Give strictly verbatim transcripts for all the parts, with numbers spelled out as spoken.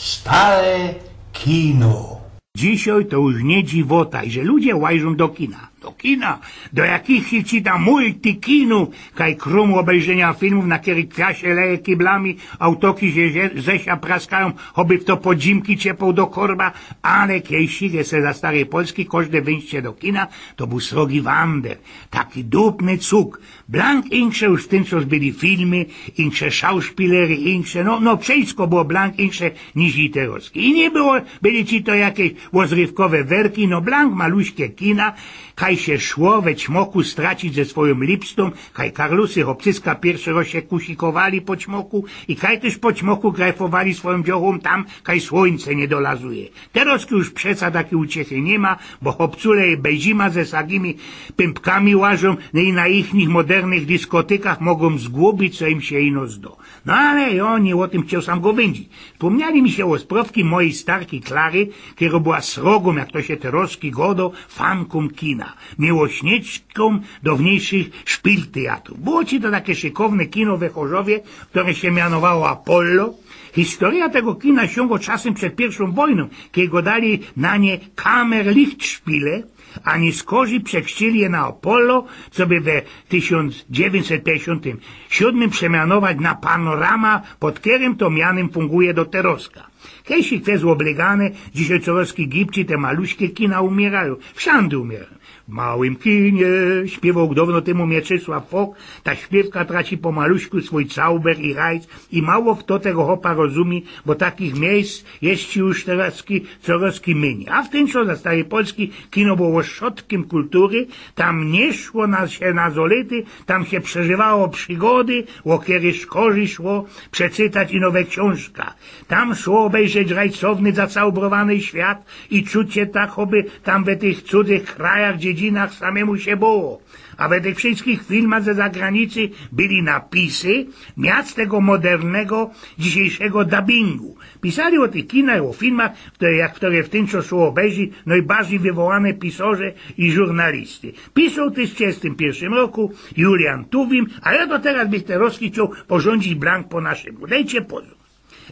Stare kino. Dzisiej to już niy dziwota, że ludzie łażōm do kina. Do kina, do jakichś ci tam multikinōw, kaj krōm ôbejrzynio filmōw, na kerych kwia sie leje kiblami, autoki sie ze-, ze sia praskajōm, choby fto podzimki ciepło do korba, ale kejsik jeszcze za starej Polski, kożde wyjście do kina to bōł srogi wander, taki dupny cug. Blank insze już w tyn czas byli filmy, insze szauszpilery, insze, no, no, wszysko było blank insze niż i terozki. I niy było, byli ci to jakeś ôzrywkowe werki, no, blank maluśke kina, kaj sie szło we ćmoku stracić ze swojōm lipstōm, kaj karlusy chopcyska piyrszy roz sie kusikowali po ćmoku i kaj tyż po ćmoku grajfowali swojōm dziołchōm tam, kaj słōńce niy dolazuje. Terozki już przeca takij uciechy niy ma, bo chopcule i bez zima ze sagimi pympkami łażōm, no i na ichnych modernnych diskotykach mogōm zgubić, co im sie ino zdo. No ale jo niy ô tym chcioł sam gŏwyndzić. Spōmniali mi sie ôsprowki mojij starki Klary, kero była srogōm, jak to sie terozki godo, fankōm kina, miłośniczkōm downyjszych szpilteatrōw. Było ci to take szykowne kino we Chorzowie, kere sie mianowało Apollo. Historyjo tego kina siōngło czasym przed piyrwszōm wojnōm, kej godali na nie Kammerlichtspiele, a niyskorzij przekrzciyli je na Apollo, coby we tysiōnc dziewiyńćset piyńćdziesiōntym siōdmym przemianować na Panorama, pod kerym to mianym funguje do terozka. Kejsik to je ôblygane, dzisiej corozki gibcij te maluśke kina umiyrają, wszandy umiyrają. W małym kinie, śpiywoł downo tymu Mieczysław Fok, ta śpiywka traci po maluśku swōj całber i rajc i mało fto tego chopa rozumie, bo takich miyjsc jeszcze już terozki, corozki mynij. A w tyn czas za starej Polski kino było ôszodkym kultury, tam niy szło na, sie na zolety, tam sie przeżywało przigody, ô kere szkorzij szło przeczytać ino we ksiōnżkach. Tam szło ôbejrzeć rajcowny, zacałbrowany świat i czuć sie tak, choby tam we tych cudzych krajach, dziedzinach samymu sie było. A we tych wszyskich filmach ze zagranicy byli napisy, miac tego modernego, dzisiejszego dubbingu. Pisali ô tych kinach, ô filmach, kere, jak, kere w tyn czas szło ôbejrzeć, nojbardzij wywołane pisŏrze i żurnalisty. Pisoł tyż w trzeciym piyrwszym roku Julian Tuwim, a jo do terŏz bych terŏz chcioł porządzić blank po naszymu. Dejcie pozōr.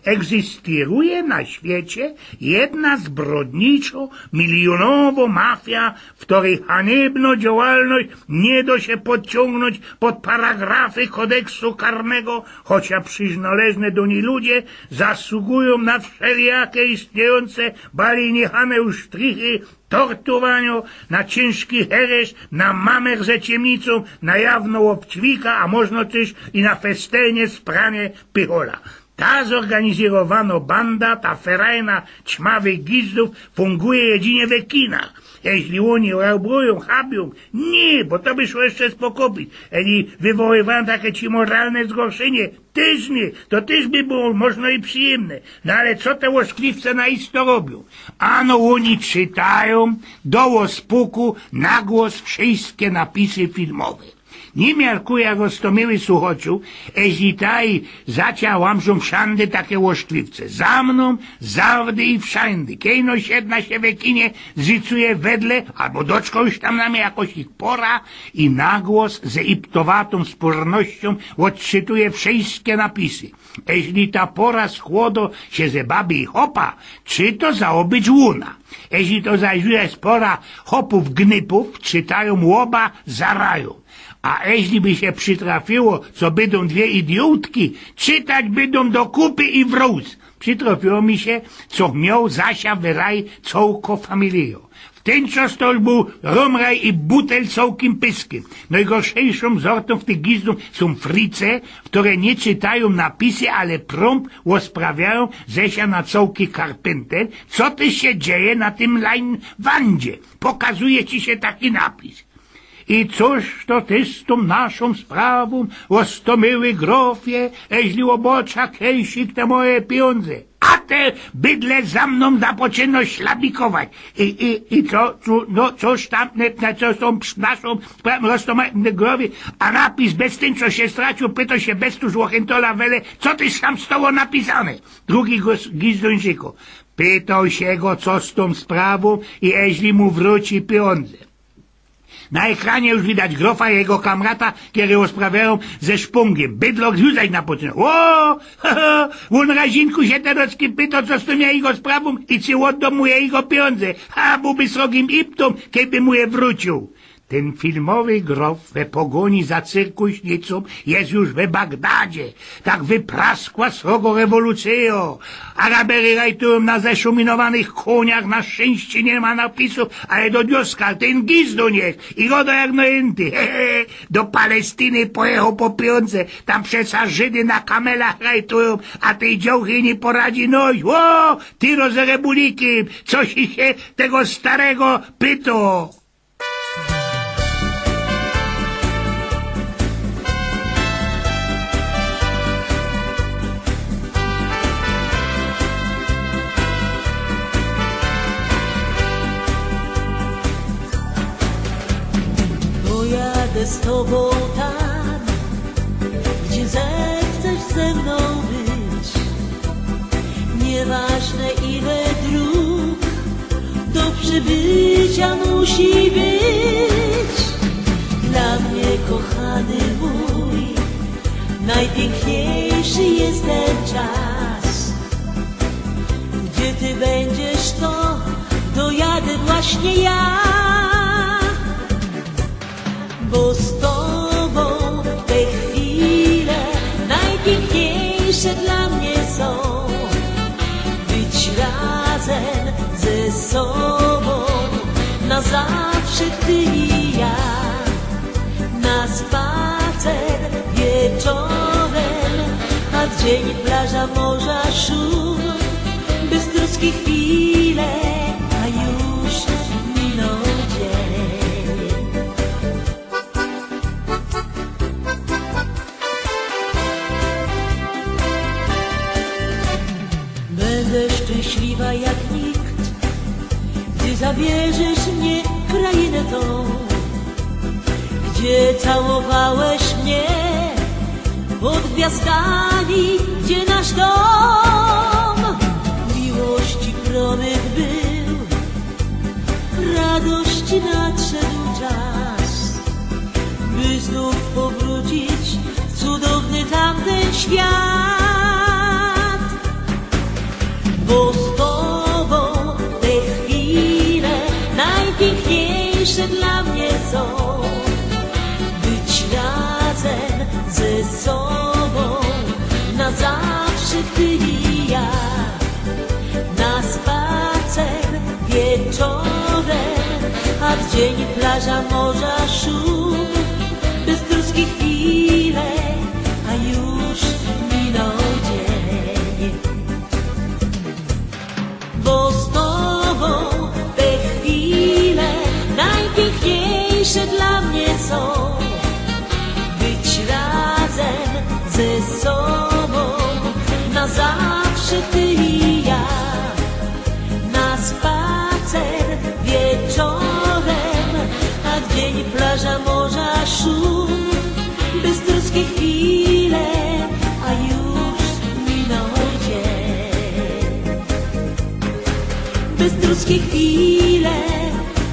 Egzystyruje na świecie jedna zbrodniczo-milionowo mafia, w kerej hanybno działalność niy do sie podciōngnōńć pod paragrafy kodeksu karnego, chocia przinŏleżne do nij ludzie zasługujōm na wszelijake istniyjōnce, bali niychane już sztrichy, torturowanio, na ciynżki heresz, na mamer ze ciymnicōm, na jawnŏ ôbćwika, a możno tyż i na festejne spranie pychola. Ta zorganizyrowano banda, ta ferajna ćmawych gizdōw funguje jedynie we kinach. Jeźli ôni rabrujōm, habiōm, niy, bo to by szło jeszcze spokopić. Jeźli wywoływajōm take ci moralne zgorszynie, tyż niy, to tyż by było możno i przijymne. No ale co te ôszkliwce na isto robiōm? Ano ôni czytajōm do ôspuku na głos wszyjske napisy filmowe. Niy miarkujã, roztōmiyły suchŏczu, jeźli taj zacia łamrzōm wszandy take ôszkliwce. Za mnōm, zawdy i wszandy. Kej no siedna sie we kinie, zycuje wedle, abo doczkŏ już tam na mie jakoś ich pora i na głos z iptowatōm spōrnościōm ôdczytuje wszyjske napisy. Jeźli ta pora skłŏdŏ sie ze baby i chopa, czytŏ za ôbycz ôna. Jeźli to zaś już je pora chopōw gnypōw, czytajōm ôba za rajōm. A jeźli by sie przitrafiyło, co bydōm dwie idiotki, czytać bydōm do kupy i wrōz. Przitrafiyło mi sie, co mioł Zasia wyraj cołkõ familijõ. W tyn czas to już bōł rōmraj i butel cołkim pyskym. Nojgorszejszōm zortōm w tych gizdōw sōm frice, kere niy czytajōm napisy, ale prōmp ôsprawiajōm, że sie na cołki karpynter. Co tyż sie dzieje na tym Leinwandzie? Pokazuje ci sie taki napis. I cōż to tyż z tōm naszōm sprawōm, ôstōmyły grofie, jeźli ôbŏczã kejsik te moje pijōndze? A te, bydle, za mnōm da poczynno szlabikować. I, i, i co, co, no, coś tam, ne, ne, co z tōm naszōm sprawōm, ôstōmyły grofie, a napis bez tyn, co sie straciōł, pytŏ sie bez tu z Ôchyntola Wele, co tyż tam stoło napisane. Drugi go, gizdōń rzykŏ. Pytŏ sie go, co z tōm sprawōm i jeźli mu wrōci pijōndze. Na ekranie już widać Grofa i jego kamrata, kery ôsprawiajōm ze szpōngiem. Bydlok już zaś na poczynek. Ô! Ôn razinku sie terŏz pytŏ, co z tōm jego sprawōm i czy ôddŏ mu jego pijōndze. A bōłby srogim iptōm, kejby mu je wrōciōł. Tyn filmowy Grof we pogōni za cyrkuśnicōm je już we Bagdadzie. Tak wypraskła srogo rewolucyjŏ. Arabery rajtujōm na zeszuminowanych kōniach, na szczynście niy ma napisōw, ale do dnioska tyn gizdu niech i gŏdŏ jak nojynty. He, he, do Palestiny pojechoł po pijōndze. Tam przeca Żydy na kamelach rajtujōm, a tyj dziołchy niy poradzi nojś. Ô, ty rozerebuliki, co sie tego starego pytŏ? Pojadę z tobą tam, gdzie zechcesz ze mną być. Nieważne ile dróg do przebycia musi być. Dla mnie, kochany mój, najpiękniejszy jest ten czas. Gdzie ty będziesz, to dojadę właśnie ja. Bo z tobą te chwile najpiękniejsze dla mnie są. Być razem ze sobą na zawsze ty i ja. Na spacer wieczorem, a w dzień plaża, morza szum. Bez troski chwile, a już minął dzień. Będę szczęśliwa jak nikt, gdy zabierzesz mnie w krainę tą, gdzie całowałeś mnie pod gwiazdami, gdzie nasz dom miłości promyk był. Radości nadszedł czas, by znów powrócić w cudowny tamten świat. Bo z tobą te chwile najpiękniejsze dla mnie są. Być razem ze sobą na zawsze ty i ja. Na spacer wieczorem, a w dzień plaża, morza szum. Bez troski chwile, a już minął dzień. Bo z tobą te chwile najpiękniejsze dla mnie są. Być razem ze sobą na zawsze ty i ja. Na spacer wieczorem, a w dzień plaża, morza szum. Bez troski chwile, a już minął dzień. Bez troski chwile,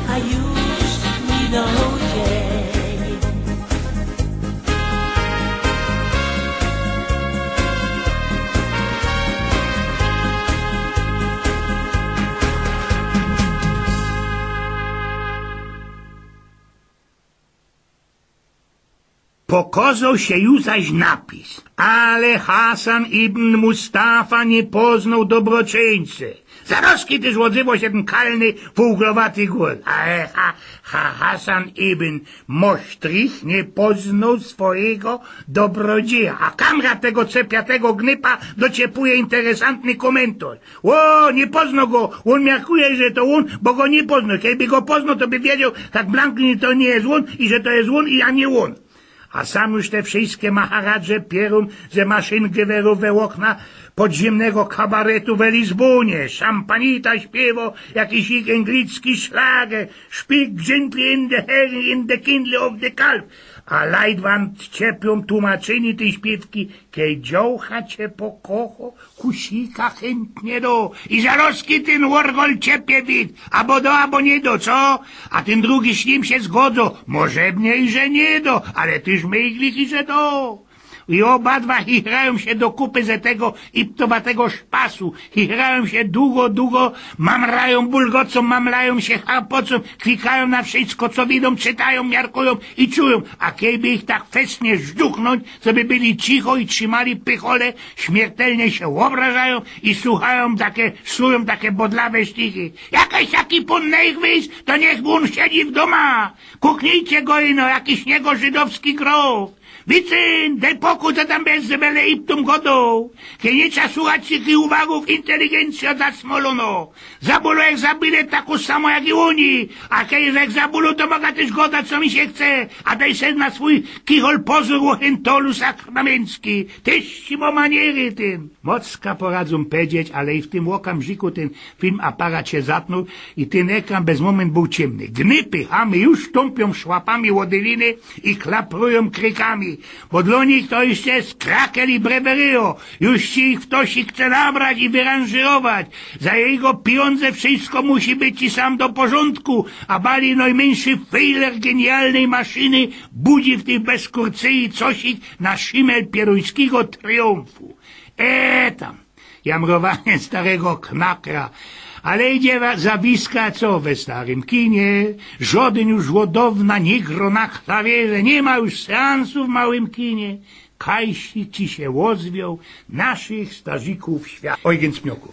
a już minął dzień. Pokŏzoł sie już zaś napis. Ale Hasan ibn Mustafa niy poznoł dobroczyńcy. Zarozki tyż ôdzywoł sie tyn kalny, fôłgrowaty gōr. Ale ha, ha, Hasan ibn Mosztrich niy poznoł swojigo dobrodzieja. A kamrat tego cepiatego gnypa dociepuje interesantny kōmyntorz. Ô, niy poznoł go, ôn miarkuje, że to ôn, bo go niy poznoł. Kejby go poznoł, to by wiedzioł, tak blanknie, że to niy je ôn i że to je ôn i a niy ôn. A sam już te wszyjske maharadże pierōm ze maszyngewerōw we ôkna podziymnego kabaretu we Lizbōnie. Szampanita śpiywoł jakiś ich anglicki szlager. Speak gently in the hearing, in the kindly of the calf. A lajt wam ciepiōm tłumaczynie tyj śpiywki: kej dziołcha cie pokocho, kusika chyntnie do. I zarozki tyn ôrgol ciepie wid, abo do, abo niy do, co? A tyn drugi z nim sie zgodzo: może mie i że niy do, ale tyż my i glich i że do. I ôbadwa chichrajōm sie do kupy ze tego iptobatego szpasu. Chichrajōm sie dugo, dugo, mamrajōm, bulgocōm, mamlajōm sie, charpocōm, kwikajōm na wszysko, co widōm, czytajōm, miarkujōm i czujōm. A kej by ich tak fesnie zduchnōńć, co by byli cicho i trzimali pychole, śmiertelnie sie ôbrażajōm i suchajōm take, sujōm take bodlawe sztichy. Jakeś taki pōn Neichwyss, to niych ôn siedzi w dōma. Kuknijcie go ino, jakiś niego żydowski grof. Wicyn, dej pokōj, co tam bez zebele iptōm godoł. Kej niy trza suchać tych uwagōw, inteligencjo zasmolono. Zabulo jak zabile, tako samo jak i ôni. A kej jak zabulo, to moga tyż godać, co mi sie chce. A dej se na swōj kichol pozōr, ôchentolu sakramyncki. Tyż ci mo maniery tyn. Mocka poradzōm pedzieć, ale i w tym ôkamrziku tyn filmaparat sie zatnōł i tyn ekran bez mōmynt bōł ciymny. Gnypy, chamy już tōmpiōm szłapami ô dyliny i klaprujōm krykami, bo dlō nich to jeszcze jest krakel i breweryjo. Już sie ich ftosik chce nabrać i wyranżyrować. Za jego pijōndze wszysko musi być i sam do porzōndku, a bali nojmyńszy fejler genialnyj maszyny budzi w tyj bezkurcyji cosik na szimel pierōńskigo triumfu. E tam, jamrowanie starego knakra. Ale idzie wa-, zawiska, co we starym kinie? Żodyn już ôd downa niy gro na klawierze, niy ma już seansu w małym kinie. Kajsik ci sie ôzwioł, naszych starzikōw świat. Eugen Smioku.